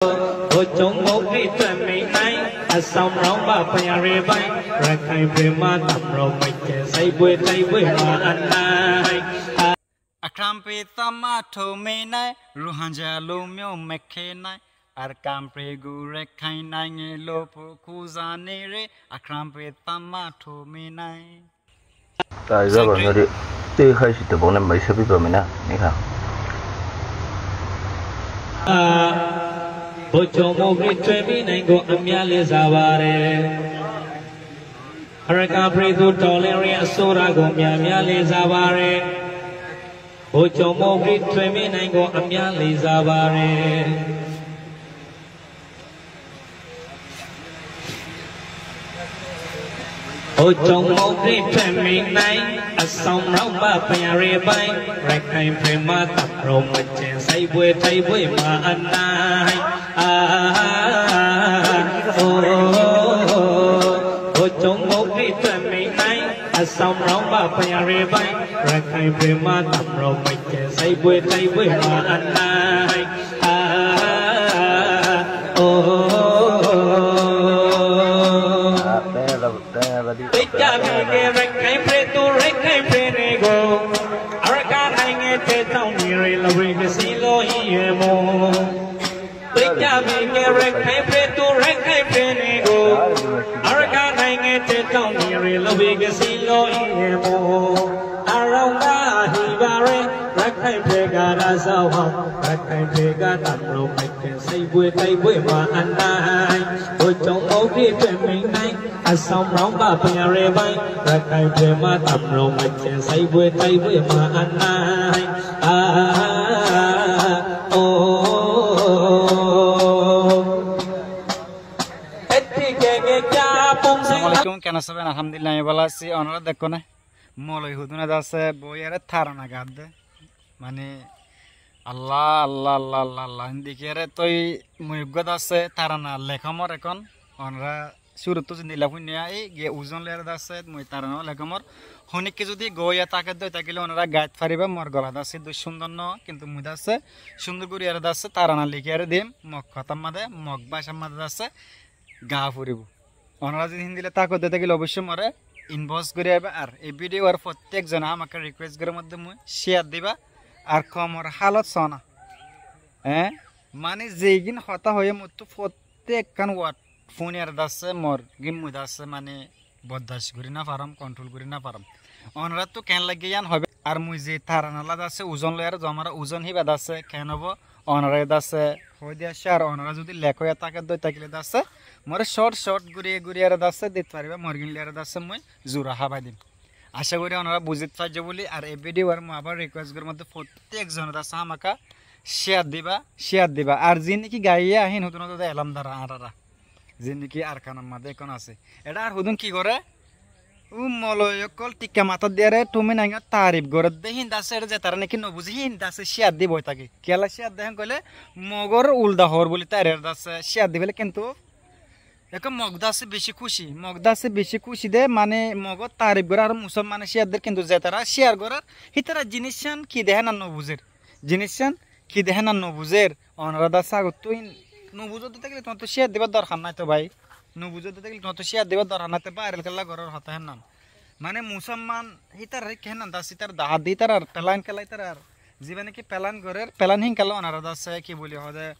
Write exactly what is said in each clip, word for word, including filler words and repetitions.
Bócco Mogrik tuáñmik nái, Assam roungba paiyare bái, Rakhain prema tamrou maijjé, saiboi taiboi ma annai. Akrampe tama thome nai, Ruhanja lomyo mekhe nai, Arkampe gure khainai nge lopu kuzanire, Akrampe tama thome nai. Taizaba nori tei khaisi tebong ne maisa biba mina nikha. Bócco Mogrik tuáñmik nái go amyá lezabare. Harkampe tu tolere asura go amyá amyá lezabare. Bócco Mogrik tuáñmik nái go amyá lezabare. Bócco Mogrik tuáñmik nái, Assam roungba paiyare bái, Rakhain prema tamrou maijjé, saiboi taiboi ma annai. Ah, oh, Bócco Mogrik tuáñmik nái, Assam roungba paiyare bái, Rakhain prema tamrou maijjé, saiboi taiboi ma annai. Ah, oh, oh, oh. Teja bige Rakhain pre tu Rakhain pre ne go. Arkanai nge te taunire lobe ge silo iye mo. Teja bige Rakhain pre tu Rakhain pre ne go. Arkanai nge te taunire lobe ge silo iye mo. Arau ma hibare Rakhain pre ga razawa. Rakhain pre ga tamrou maijjé, saiboi taiboi ma annai. Bócco Mogrik tuáñmik nái, Assam roungba paiyare bái, Rakhain prema tamrou maijjé, saiboi taiboi ma annai. Ah, oh, oh, oh. Eddike ge kya pungsi. Assalamu alaikum, ken asó bái? Alhamdulillah, ami bála así. Onora dekó na, moloi hudune de asé boiyere tarana gaadde. Mane, Allah, Allah, Allah, Allah, Allah. Hindikiyare toi mui uggwá de asé tarana lekomor ekon. Onora cúruttu zendilla fúinne ai, giyé uzon loiyare de asé mui tarana lekomor. Honikka zodi goiya táke de ói tákile onora gait fariba, mor gola de asé dui cúndor no, kintu mui de asé cúndor goríyare de asé tarana likiyare dim, Mog hotár mazé, Mog bácar mazé de asé gaa foribó. Onora zodi hindilla táke de ói tákile oboicco more inbox gorí aiba. Ar ei video ar fottíek zone hámaká request gorer modde mui share diba. Ar komor halot sona. Eh? Mane zeigin hotá hoiye mottú fottíek ekkán word fúniyare de asé mor gin mui de asé mane bordac gorí no farom, control gorí no farom. Onorattu ken lage yián hoiba. Ar mui ze tarana lá de asé uzon loiyare, zomara uzon híba de asé ken óibo, onora de asé hoi de asé. Ar onora zodi lek óiya táke de ói tákile de asé more short short gorí goríyare de asé dit fariba, mor gin loiyare de asé mui zura hábai dim. Acá gorí onora buzit faijjó buli. Ar ei video ar mui abar request gorer modde fottíek zone de asé hámaká share diba, share diba. Ar zin niki gaiye ahin hudun de elam dara arara. Zin niki Arkanor mazé ekon asé. Eçé ar hudun ki gore? U moloi okkol tikka matát diyare tumi nangor tarif gore de hín de asé, eçé ze tara niki no buze hín de asé share di boi táke. Kiyólla share de hén koile Mogor ulda hoór buli tarare de asé share di fele kintu Ekó Mog de asé beci kúci, Mog de asé beci kúci de, mane Mogor tarif gorer ar Musolmane share der, kintu ze tara share gorer, hítara jinissan ki de hén ar no buzer, jinissan ki de hén ar no buzer. Onora de asé agottú hín no buzó de tákile tuáñttu share dibar dorhar nái to bái, no buzó de tákile tuáñttu share dibar dorhar nái to, viral kiyólla gorer hotá hén nan. Mane Musolman hítara hén nan de asé, hítara dahá de, hítarar plan kiyólla, hítarar Ziba niki plan gorer, plan hín kiyólla onora de asé ki buli hoó de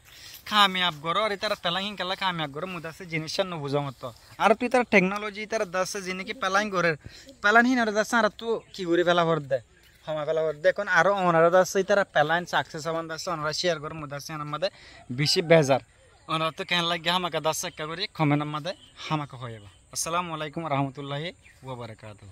kamiyab gorer, ar ítara plan hín kiyólla kamiyab gorer, mui de asé jinissan no buzó motto. Ar tu ítara technology ítara de asé zin niki plan gorer, plan hín ore de asé añárattu ki gorí fela foredde, homai fela foredde. Ekon aró onora de asé ítara plan success óiban de asé, onora share gorer, mui de asé enor mazé beci bezar. Onorattu ken lage hámaká de asé ekka gorí comment or mazé hámaká hoiba. Assalamu alaikum wa rahmatullahi wa barakatuhu.